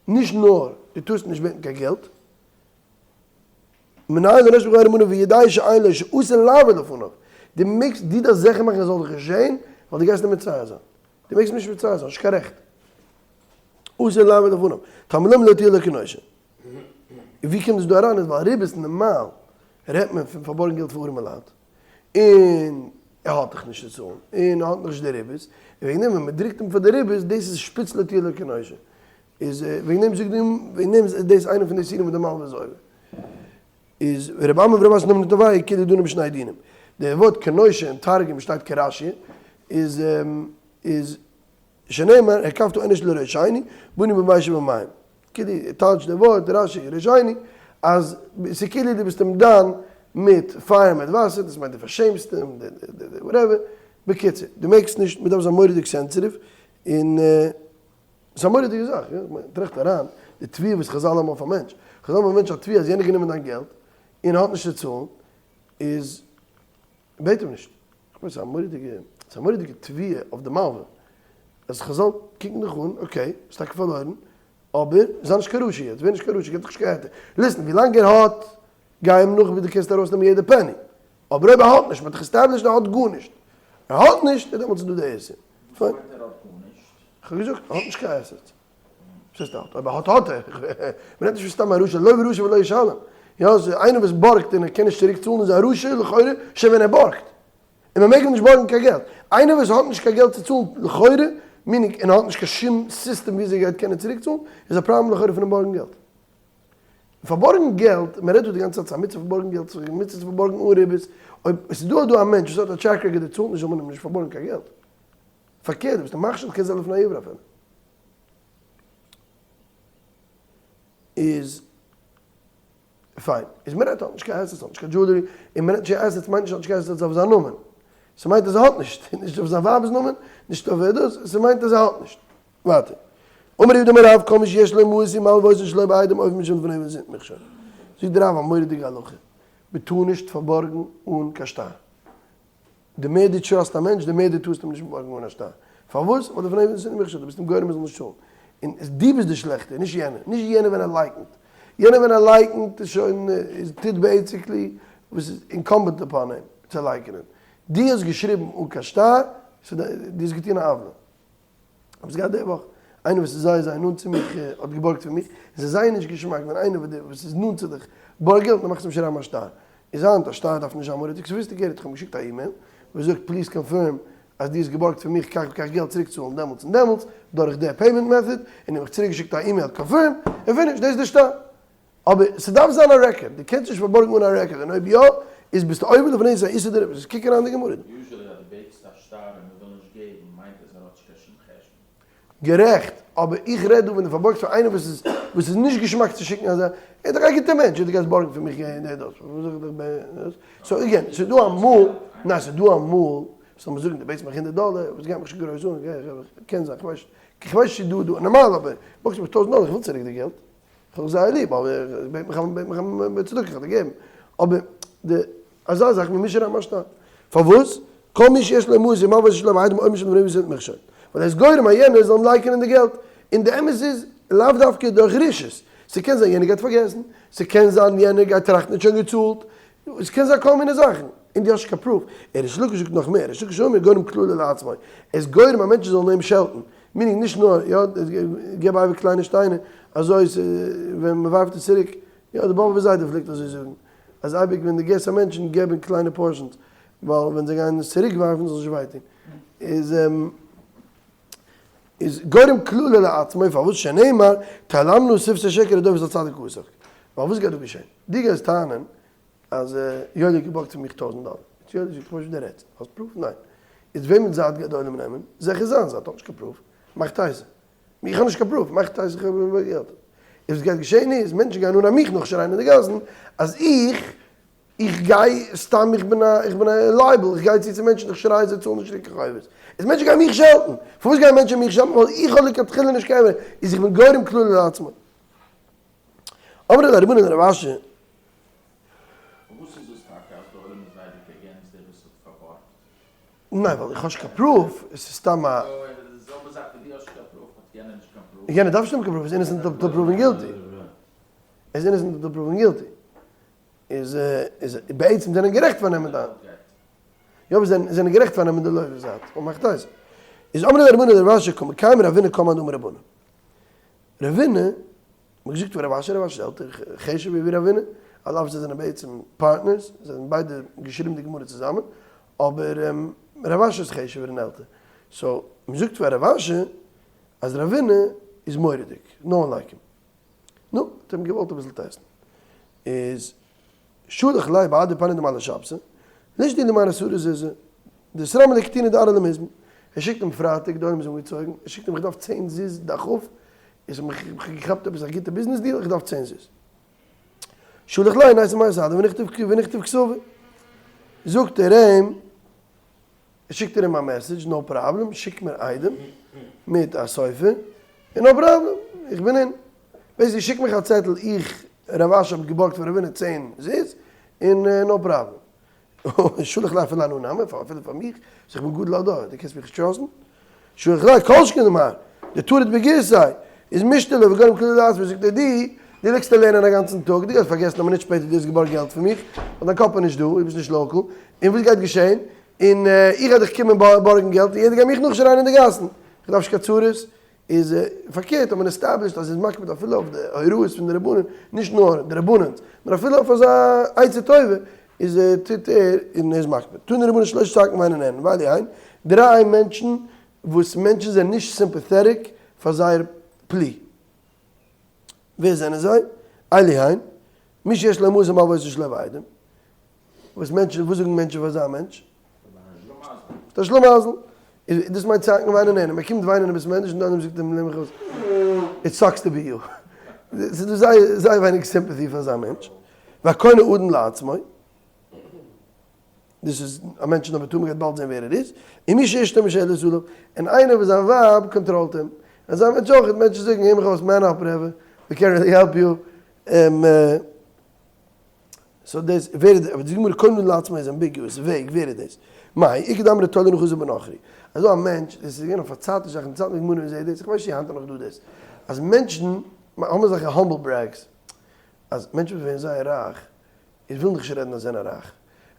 נישט נאר דו טארסט נישט בעטן קיין געלט. מנין לנושה בחבירו מנה ויודע שאין לו שאסור לעבור לפניו, דו מעגסט, דו דארפסט זיכער מאכן ער זאל דיך נישט זען, ווייל דו גייסט אים מצער זיין. דו מעגסט אים נישט מצער זיין, נישט קיין רעכט. אסור לעבור לפניו, תלמוד לומר לא תהיה לו כנושה. און ווי קומט דאס דא אריין איז ווייל ריבית נארמאל רעדט מען פון פארבארגן געלט פאר ארימע לייט, און ער האט דאך נישט צו צאלן, און ער האט נאכנישט די ריבית, און וועגן דעם ווען מען דרוקט אים פאר די ריבית, דאס איז שפיץ לא תהיה לו כנושה. איז וועגן דעם זאגט די וועגן דעם איז דאס איינע פון די איסורים וואס די מלוה איז עובר. איז רבי אמי ורבי אסי נאמען נתנבאי כאילו דנים בשני דינים. די ווארט כנושה אין תרגום שטייט כרש"י איז איז שנאמר הקפת אנוש לראשינו בנו במים שבמים. כאילו טייטשט די ווארט רש"י ראשינו אז ס'איז כאילו דו ביסט אים דן מיט פייער מיט וואסער דאס מיינט דו פארשעמסט אים whatever. בקיצור דו מעגסט נישט מ'דארף זיין מורא'דיג sensitive און. ס'איז א מורא'דיגע זאך, יא, כ'מיין, טראכט אריין, די תביעה וואס חז"ל האבן אויף א מענטש, חז"ל האבן אויף א מענטש א תביעה אז יענער האט גענומען דיין געלט און ער האט נישט צו צאלן, איז בעט אים נישט. כ'מיין, ס'איז א מורא'דיגע, ס'איז א מורא'דיגע תביעה אויף די מלווה, אז חז"ל קוקן דיך אן, okay, האסט טאקע פארלוירן, אבער זיי נישט קיין רשע יעצט, ווער נישט קיין רשע, געב דיך נישט קיין היתר. listen, ווילאנג ער האט, גיי אים נאך ווי דו קענסט ארויסנעמען יעדע פעני. אבער אויב ער האט נישט, מ'האט דאך established ער האט גארנישט. ער האט נישט, איז דעמאלטס איז דא די איסור. וואס מיינט ער האט גארנישט? כ'האב געזאגט, ער האט נישט קיין assets. וואס הייסט ער האט? אויב ער האט האט ער. מ'רעדט נישט פון סתם א רשע, לוה רשע ולא ישלם. יא, ס'איז איינער וואס בארגט און ער קען נישט צוריק צאלן איז א רשע לכאורה שוין ווען ער בארגט. און מ'מעג אים נישט בארגן קיין געלט. איינער וואס האט נישט קיין געלט צו צאלן לכאורה, meaning און ער האט נישט קיין שום סיסטעם וויאזוי ער גייט קענען צוריק צאלן, איז א פראבלעם לכאורה פונעם בארגן געלט. פארבארגן געלט, מען רעדט דא די גאנצע צייט ס'איז א מצוה פארבארגן געלט, ס'איז א מצוה צו פארבארגן אן ריבית, אויב עס איז דא דא א מענטש וואס האט א track record ער צאלט נישט זאל מען אים נישט פארבארגן קיין געלט. פארקערט דו ביסט א מכשיל קענסט זיין לפני עיוור אפילו. איז פיין. איז מען רעדט האט נישט קיין assets האט נישט קיין jewelry, און מען רעדט נישט assets מיינט נישט האט נישט קיין assets אויף זיין נאמען. ס'מיינט אז ער האט נישט, נישט אויף זיין ווייב'ס נאמען, נישט אויף דאס, ס'מיינט אז ער האט נישט. ווייטער. אמר רב יהודה אמר רב כל מי שיש לו מעות ומלוה אותן שלא בעדים עובר במשום לפני עור מכשול. זאגט דער רב א מורא'דיגע הלכה, מען טאר נישט פארבארגן אן קיין שטר. די מער דו trust א מענטש די מער דו טארסט אים נישט בארגן אן א שטר. פארוואס? ווייל לפני עור מכשול, דו ביסט אים גורם ער זאל נישט צאלן. און דו ביסט דער שלעכטער, נישט יענער. נישט יענער ווען ער לייקנט. יענער ווען ער לייקנט איז שוין, איז טוט basically וואס איז incumbent upon אים צו לייקענען. דו האסט געשריבן אן קיין שטר, דו האסט געטון א עוולה. האב עס געהאט די וואך, איינער וואס איז זייער זייער נאנט צו מיך האט געבארגט פון מיך, עס איז זייער נישט געשמאק ווען איינער וואס איז נאנט צו דיך בארגט געלט און דו מאכסט אים שרייבן א שטר, איז היינט א שטר דארף נישט זיין מורא'דיג sophisticated, איך האב אים געשיקט א אימעיל וואס זאגט please confirm אז דו האסט געבארגט פון מיך כך וכך געלט צוריק צאלן דעמאלטס און דעמאלטס דורך די payment method, און האב איך צוריק געשיקט א email confirm, און finish, דאס איז די שטר. אבער ס'דארף זיין א record, דו קענסט נישט פארבארגן אן א record, און אויב יא, איז ביסטו עובר לפני זה איסור דאורייתא, קוק אריין די גמרא דא. Usually אז דו בעטסט א שטר און מ'וויל נישט געבן מיינט עס ער האט נישט קיין שום חשבון. גערעכט, אבער איך רעד דא ווען דו פארבארגסט פאר איינער וואס איז וואס איז נישט געשמאק צו שיקן אזא, ער איז דאך א גוטער מענטש, דו גייסט בארגן פון מיך גיי און דאס, פארוואס זאל איך דיך בעטן, so again, ס'איז דא אמאל, ניין ס'איז דא אמאל, זאל מען זאגן דו בעטסט מיך הונדערט דאלער, וואס גייט מיך שוין גרויס אן, קען זיין, כ'ווייס נישט, כ'ווייס נישט צו דא דא, נארמאל אבער, בארגסט מיך טויזנט דאלער, איך וויל צוריק די געלט. כ'האב דיך זייער ליב, אבער בעט מיך בעט מיך א צדקה, כ'וועל דיר געבן. אבער די אזא זאך מ'מוז שרייבן א שטר. פארוואס? כל מי שיש לו מעות ומלוה שלא בעדים עובר במשום לפני עור מכשול. ווייל ער איז גורם אז יענער זאל אים לייקענען די געלט. און די אמת איז, לאו דווקא דורך רשעות. ס'קען זיין יענער גייט פארגעסן, ס'קען זיין יענער גייט טראכטן ער האט שוין געצאלט, ס'קען זיין כל מיני זאכן. און דו האסט נישט קיין proof. ריש לקיש זאגט נאך מער, ריש לקיש אומר גורם קללה לעצמו. ער איז גורם אז מענטשן זאלן אים שעלטן. meaning נישט נאר, יא, געב אייביג קליינע שטיינער, אזוי איז ווען מען ווארפט עס צוריק, יא די באבע זיידע פלעגט אזוי זאגן, אז אייביג ווען דו געבסט פאר מענטשן געב אין קליינע portions, ווייל ווען זיי גייען עס צוריק ווארפן זאל נישט וויי טון. איז איז גורם קללה לעצמו, פארוואס שנאמר, תעלמנה שפתי שקר רודפת הצדיק עסק. ווייל וואס גייט דא געשען? דו גייסט טענה'ן אז יואלי האט געבארגט פון מיך טויזנט דאלער. יעצט יואלי זאגט, כ'ווייס נישט וואס דו רעדסט. האסט proof? ניין. איז וועמענס זייט גייט די עולם נעמען? זיכער זיין זייט, האט נישט קיין proof. מאכט טייסע. איך האב נישט קיין proof, מאכט טייסע איך האב געבארגט געלט. איז וואס גייט געשען איז, מענטשן גייען אן א מיך נאכשרייען אין די גאסן אז איך, איך גיי סתם איך בין א, איך בין א libel, איך גיי צו צו מענטשן איך שריי זיי צאלן נישט צוריק קיין חובות. איז מענטשן גייען מיך שעלטן. פארוואס גייען מענטשן מיך שעלטן? ווייל איך האב לכתחילה נישט קיין, איז איך בין גורם קללה לעצמי. אמרי ליה רבנן לרב אשי. פארוואס איז דאס טאקע אז די עולם איז אייביג against דער וואס האט פארבארגט? ניין ווייל איך האב נישט קיין proof, עס איז סתם א. די זעלבע זאך ווי דו האסט נישט קיין proof האט יענער נישט קיין proof. יענער דארף נישט האבן קיין proof, ער איז innocent until proven guilty. ער איז innocent until proven guilty. איז איז בעצם זענען גערעכט פאר נעמען די יא אבער זענען זענען גערעכט פאר נעמען די לוה זייט און מאכט אויס איז אמרי לרבנא דרב אשי קא מקיים רבינא קאמאן דאמר רבנן רבינא מ'האט געזאגט פאר רב אשי רב אשי איז עלטער חשוב ווי רבינא על אף זיי זענען בעצם partners זיי האבן ביידע געשריבן די גמרא צוזאמען אבער רב אשי איז חשוב'ער און עלטער so מ'זאגט פאר רב אשי אז רבינא איז מורא'דיג no one like him. נו, האט אים געוואלט אביסל טעסטן. איז שלח ליה בהדי פני דמעלי שבתא, נישט די למען הסורי זיז, די סרמא דקטינא דארעא למזמן. ער שיקט אים פרייטאג, די עולם איז אנגעצויגן, ער שיקט אים איך דארף צען זוז דחוף, איך האב געכאפט עפעס א גוטע business deal, איך דארף צען זוז. שלח ליה נייתי מר סהדי ונכתוב כתבא. זאגט ער אים. שיקט ער אים א message, no problem, שיק מיר עדים מיט א סופר, און no problem, איך בין אין. basically שיק מיך א צעטל איך רב אשי האב געבארגט פון רבינא צען זוז, און no problem. שלח ליה אפילו אנא נמי, אפילו פאר מיך, אז איך בין גדול הדור, דו קענסט מיך נישט trust ן? שלח ליה כל שכן דמר, דטריד בגירסיה, איז משתלא וגורם קללה לעצמו, זאגט ער דו, דו ליגסט אין לערנען א גאנצן טאג, דו גייסט פארגעסן א מינוט שפעטער דו האסט געבארגט געלט פון מיך, ווייל דיין קאפ איז נישט דא, דו ביסט נישט local, און וואס גייט געשען? און איך גיי דיך קומען בארגן געלט און יעדער גייט מיך נאכשרייען אין די גאסן, איך דארף נישט קיין צרות, איז פארקערט האט מען established אז ער איז מקפיד אפילו אויף די הוראות פון די רבנים, נישט נאר די רבנים'ס, נאר אפילו אויף אזא עצה טובה איז טוט ער און ער איז מקפיד. תנו רבנן שלשה צועקין ואינן נענין, ואלו הן, דריי מענטשן וואס מענטשן זענען נישט sympathetic פאר זייער plea. ווער זענען זיי? אלו הן, מי שיש לו מעות ומלוה אותו שלא בעדים, וואס מענטשן, וואס זאגן מענטשן פאר אזא מענטש? ס'איז א שלימזל. דאס מיינט צועקן וויינען נענען. מען קומט וויינען אין בית מדרש און דאן זאגט אים לערן מיך אויס, it sucks to be you. ס'איז דא זייער זייער ווייניג sympathy פאר אזא מענטש. והקונה אדון לעצמו. דאס איז א מענטש number two, מ'גייט באלד זען ווער ער איז. און מי שאשתו מושלת עליו. און איינער וואס זיין ווייב קאנטראלט אים. אזא מענטש אויך, מענטשן זאגן, הער מיך אויס, man up רעבע, ווי קענט ריעלי העלפ יו. so דאס ווער איז אבער די גמרא קונה לעצמו איז ambiguous, vague, ווער איז דאס? מאי איכא דאמרי תולה נכסיו בנכרי, אז דא א מענטש, דאס איז געווען אויף פארצייטישע זאכן, די צייטן ווי גמרא מ'זעט דאס, איך ווייס נישט צו היינט איז נאך דא דאס, אז מענטשן האבן אזעלכע humble brags, אז מענטשן וואס ווערן זייער רייך, איז ווילן דאך נישט רעדן אז זיי זענען רייך,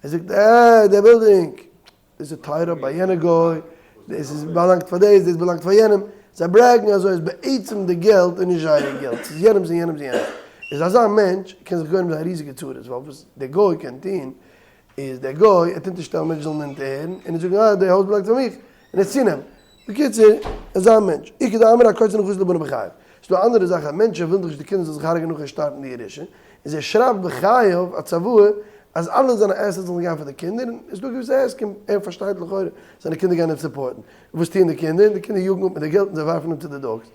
ער זאגט אה דער בילדינג, דאס איז טייער ביי יענע גוי, דאס איז באלאנגט פאר דאס, דאס באלאנגט פאר יענעם, זיי brag ן אזוי אז בעצם די געלט איז נישט זייער געלט, ס'איז יענעמ'ס און יענעמ'ס און יענעמ'ס. איז אזא מענטש קען זיך גורם זיין ריזיגע צרות, ווייל וואס דער גוי קען טון, איז דער גוי ער טוט נישט שטעלן מענטשן זאלן אונטערהערן, און ער זאגן אה די הויז באלאנגט פאר מיך, און עס צונעמען. בקיצור, אזא מענטש, איכא דאמרי הקוצר נכסיו לבניו בחייו. ס'איז דא אנדערע זאך אז מענטשן ווילן דאך נישט די קינדער זאלן זיך הרג'ענען נאכן שטארבן די ירושה, איז ער שרייבט בחייו א צוואה אז אלע זיינע assets זאלן גיין פאר די קינדער, און עס איז דא געוויסע עסקים, ער פארשטייט לכאורה זיינע קינדער גייען אים support ן, וואס טוען די קינדער? די קינדער יאגן אפ מיט די געלט און זיי ווארפן אים צו די dogs,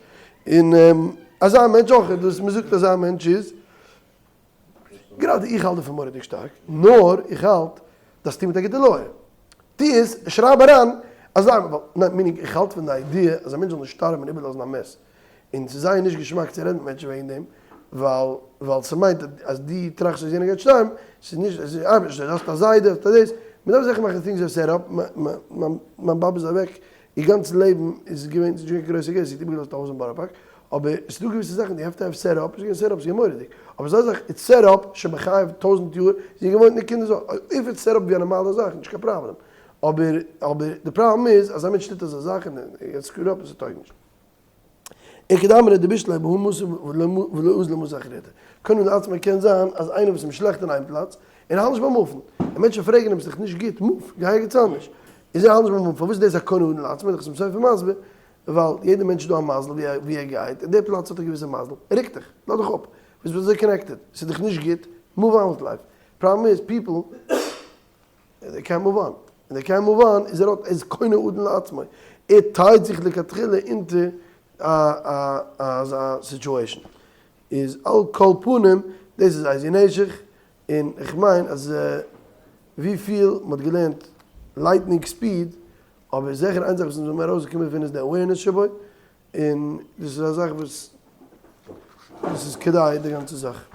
און אזא מענטש אויך, וואס מען זאגט אזא מענטש איז, גראדע איך האלט דערפון מורא'דיג שטארק, נאר איך האלט דארפסט טון מיט א גוטע lawyer, טו עס, שרייב אריין אז ניין, meaning איך האלט פון די idea אז א מענטש זאל נישט שטארבן און איבערלאזן א mess, און ס'איז זייער נישט געשמאק צו רעדן מיט מענטשן וועגן דעם, ווייל ווייל ס'מיינט אז דו טראכסט אז יענער גייט שטארבן, ס'איז נישט, עס ארבעט נישט אזוי, דו האסט א זיידע, האסט א דאס, מ'דארף זיכער מאכן things are set up, מיין באבע איז אוועק, איר גאנץ לעבן איז געווען, ס'איז נישט געווען קיין גרויסע געלט, זי האט איבערגעלאזט א הויז אין בארא פארק, אבער ס'איז דא געוויסע זאכן, you have to have set up, ס'איז געווען set up, ס'איז געווען מורא'דיג, אבער אזא זאך, it's set up, שוין בחייו טויזענט יאר, זי האט געוואוינט מיט קינדער, so if it's set up ווי א נארמאלע זאך, נישט קיין פראבלעם, אבער אבער די פראבלעם איז אז א מענטש טוט אזא זאך און ער גייט screwed up און ס'טויג נישט. איכא דאמרי דבישלי בהא מסא ולא אזל למסא אחריתא. קונה לעצמו קען זיין אז איינער וואס איז אים שלעכט אין איין פלאץ, און האלט נישט ביים move ן, און מענטשן פרעגן אים ס'איז דאך נישט גוט, move, גיי ערגעץ אנדערש. איז ער האלט נישט ביים move ן, פארוואס איז דאס א קונה לעצמו, איז דאך צום סוף מסביר, ווייל יעדע מענטש איז דא א מזל ווי ער גייט, און די פלאץ האט א געוויסע מזל, רוק דיך, לאז דיך אפ, וואס ביסטו אזוי connected, ס'איז דאך נישט גוט, move on with life. פראבלעם איז people they can't move on, און they can't move on איז ער האט איז קונה אדון לעצמו, ער טיילט זיך לכתחילה אונטער א אזא situation, איז על כל פנים דאס איז איזי נשך, און איך מיין אז וויפיל מען האט געלערנט lightning speed, אבער זיכער איין זאך וואס אונז זעמיר ארויסגעקומען דערפון איז די awareness שבו, און דאס איז א זאך וואס דאס איז כדאי די גאנצע זאך.